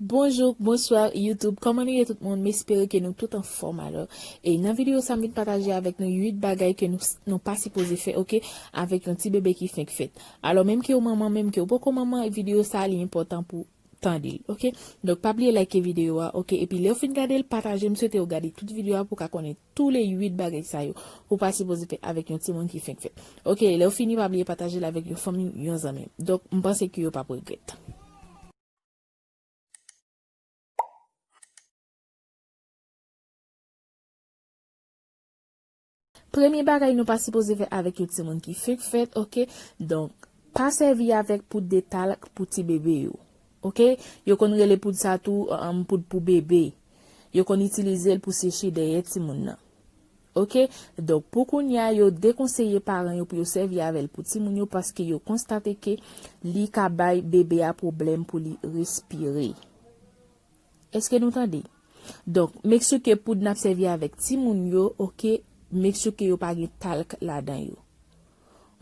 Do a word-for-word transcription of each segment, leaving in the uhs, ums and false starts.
Bonjou, bonswa YouTube, kòman nou ye tout moun? M espere ke nou tout anfòm alò. E nan videyo sa, m vin pataje avèk nou uit bagay ke nou, nou pa sipoze fè, oke, avèk yon ti bebe ki fenk fèt. Alò, menm ke w manman, menm ke w poko manman, videyo sa li enpòtan pou tande l, oke? Donk, pa bliye like videyo a, oke? Epi lè w fin gade l, pataje, m swete w gade tout videyo a pou w ka konnen tou le uit bagay sa yo ou pa sipoze fè avèk yon timoun ki fenk fèt. Oke, lè w fini, pa bliye pataje l avèk yon fanmi, yon zanmi. Donk, m panse ke yo p ap regrèt. Premye bagay nou pa sipoze fè avèk yon timoun ki fenk fèt, oke? Donk, pa sèvi avèk poud de talk pou ti bebe yo, oke? Yo konn rele poud sa tou, um, poud pou bebe. Yo konn itilize l pou seche dèyè timoun nan. Oke? Donk, pou kounye a, yo dekonseye paran yo pou yo sèvi avè l pou timoun yo paske yo konstate ke li ka bay bebe a pwoblèm pou li respire. Èske nou tande? Donk, make sure ke poud n ap sèvi avèk timoun yo, oke, make sure ke yo pa gen talk ladan yo.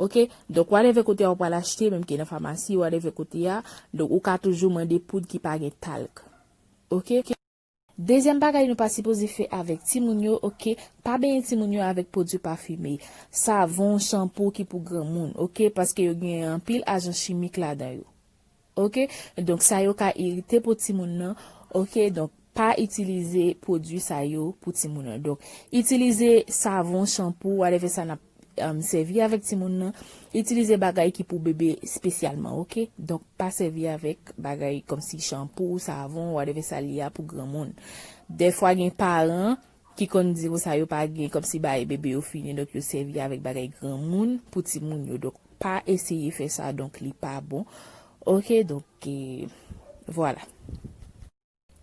Oke? Donk, whatever kote a ou pral achte, menm ke nan famasi, whatever kote a, donk, ou ka toujou mande poud ki pa gen talk. Oke? Dezyèm bagay nou pa sipoze fè avèk timoun yo, oke, pa benyen timoun yo avèk pwodui pafime, savon, chanpou ki pou granmoun, oke, paske yo gen anpil ajan chimik ladan yo. Oke? Donk, sa yo ka irite po timoun nan, oke? Donk, pa itilize pwodui sa yo pou timoun nan. Donk, itilize savon, chanpou, whatever sa n ap, um, sèvi avèk timoun nan. Itilize bagay ki pou bebe espesyalman, oke? Donk, pa sèvi avèk bagay kòmsi chanpou, savon, whatever sa li a pou granmoun. Dèfwa gen paran ki konn di konsa yo pa gen kòmsi bagay bebe yo fini, donk yo sèvi avèk bagay granmoun pou timoun yo. Donk, pa eseye fè sa, donk li pa bon. Oke, donk, e, vwala.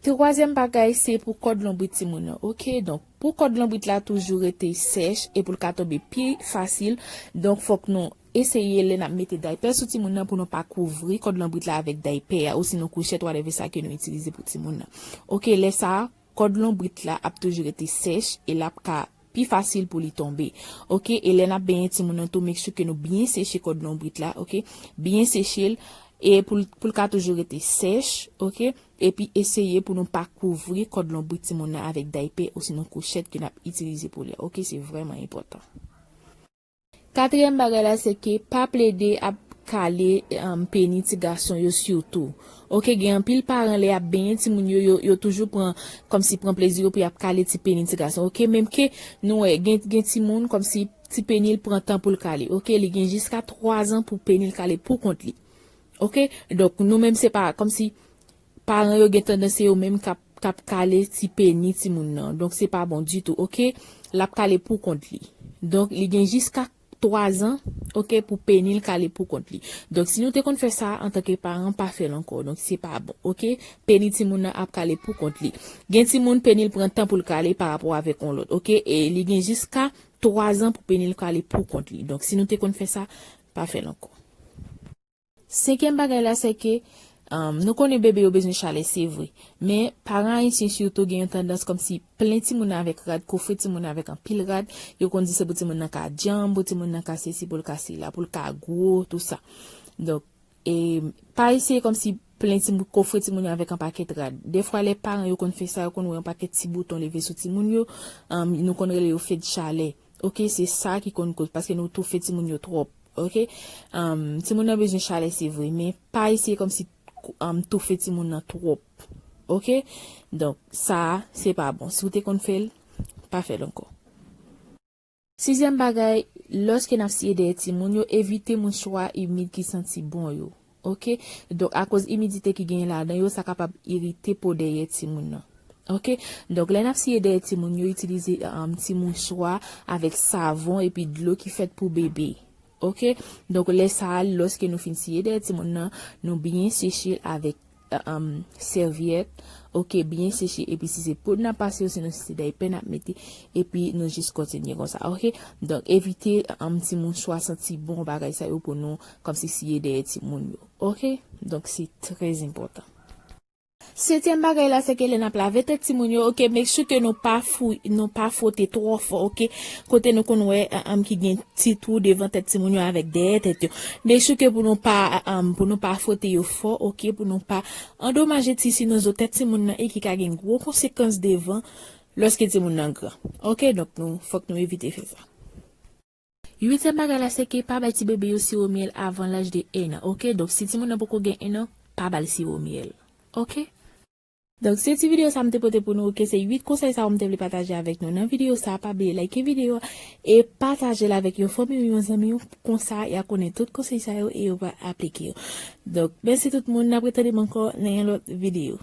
Twazyèm bagay, se pou kòd lonbrit timoun nan. Oke, donk, pou kòd lonbrit la toujou rete sèch e pou l ka tonbe pi fasil, donk, fòk nou eseye lè n ap mete daypè sou timoun nan pou nou pa kouvri kòd lonbrit la avèk daypè a, osinon kouchèt, whatever sa ke nou itilize pou timoun nan. Oke, lè sa a, kòd lonbrit la ap toujou rete sèch e l ap ka pi fasil pou li tonbe. Oke, e lè n ap benyen timoun nan tou, make sure ke nou byen seche kòd lonbrit la, oke? Byen seche l, e pou l, pou l ka toujou rete sèch, oke? Epi eseye pou nou pa kouvri kòd lonbrit timoun nan avèk daypè osinon kouchèt ke n ap itilize pou li a, oke? Se vrèman enpòtan. Katriyèm bagay la, se ke pa plede ap kale, um, peni ti gason yo sitou. Oke, gen anpil paran lè y ap benyen timoun yo, yo, yo toujou pran, kòmsi pran plezi yo pou y ap kale ti peni ti gason. Oke, menm ke nou wè, gen, gen timoun kòmsi ti peni l pran tan pou l kale. Oke, li gen jiska twa zan pou peni l kale pou kont li. Oke, donk nou menm se pa kòmsi paran yo gen tandans se yo menm k ap, k ap kale ti peni timoun nan. Donk, se pa bon ditou, oke? L ap kale pou kont li. Donk, li gen jiska twa zan, oke, pou peni l kale pou kont li. Donk, si nou te konn fè sa antanke paran, pa fè l ankò. Donk, se pa bon, oke? Peni timoun nan ap kale pou kont li. Gen timoun, peni l pran tan pou l kale pa rapò avèk yon lòt, oke? E li gen jiska twa zan pou peni l kale pou kont li. Donk, si nou te konn fè sa, pa fè l ankò. Senkyèm bagay la, se ke, um, nou konnen bebe yo bezwen chalè, se vre. Men, paran ayisyen sitou gen yon tandans kòmsi plen timoun nan avèk rad, kofre timoun nan avèk anpil rad. Yo konn di se pou timoun nan ka djanm, pou timoun nan ka sesi, pou l ka sela, pou l ka gwo, tou sa. Donk, e, pa eseye kòmsi plen timoun, kofre timoun yo avèk yon pakèt rad. Dèfwa, lè paran yo konn fè sa, yo konn wè yon pakèt ti bouton leve sou timoun yo, um, nou konn rele yo fed chalè. Oke, se sa ki konn koz, paske nou toufe timoun yo twòp. Oke? Um, timoun nan bezwen chalè, se vre, men pa eseye kòmsi, um, toufe timoun nan twòp. Oke? Donk, sa a, se pa bon. Si w te konn fè l, pa fè l ankò. Sizyèm bagay, lòske n ap siye dèyè timoun yo, evite mouchwa imid ki santi bon yo. Oke? Donk, akoz imidite ki genyen ladan yo, sa kapab irite po dèyè timoun nan. Oke? Donk, lè n ap siye dèyè timoun yo, itilize, um, ti mouchwa avèk savon epi dlo ki fèt pou bebe. Oke? Donk, lè sa a, lòske nou fin siye dèyè timoun nan, nou byen seche l avèk, um, sèvyèt. Oke, byen seche. Epi si se poud n ap pase, osinon si se daypè n ap mete, epi nou jis kontinye konsa. Oke? Donk, evite, um, ti mouchwa santi bon, bagay sa yo pou nou kòmsi siye dèyè timoun yo. Oke? Donk, se trè enpòtan. Setyèm bagay la, se ke lè n ap lave tèt timoun yo, oke, make sure ke nou pa fou, nou pa fwote twò fò, oke? Kote nou konn wè, anm, ki gen ti twou devan tèt timoun yo avèk dèyè tèt yo. Make sure ke pou nou pa, anm, pou nou pa fwote yo fò, oke? Pou nou pa andomaje tisi nan zo tèt timoun nan e ki ka gen gwo konsekans devan lòske timoun nan gran. Oke, donk nou, fòk nou evite fè sa. Uityèm bagay la, se ke pa bay ti bebe yo siwo myèl avan laj de en an, oke? Donk, si timoun nan poko gen en an, pa ba l siwo myèl, oke? Donk, se ti videyo sa m te pote pou nou, oke? Se uit konsèy sa yo m te vle pataje avèk nou nan videyo sa. Pa bliye like videyo a e pataje l avèk yon fanmi ou yon zanmi ou. Konsa, y a konnen tout konsèy sa yo e yo va aplike yo. Donk, mèsi tout moun. N ap retande m ankò nan yon lòt videyo.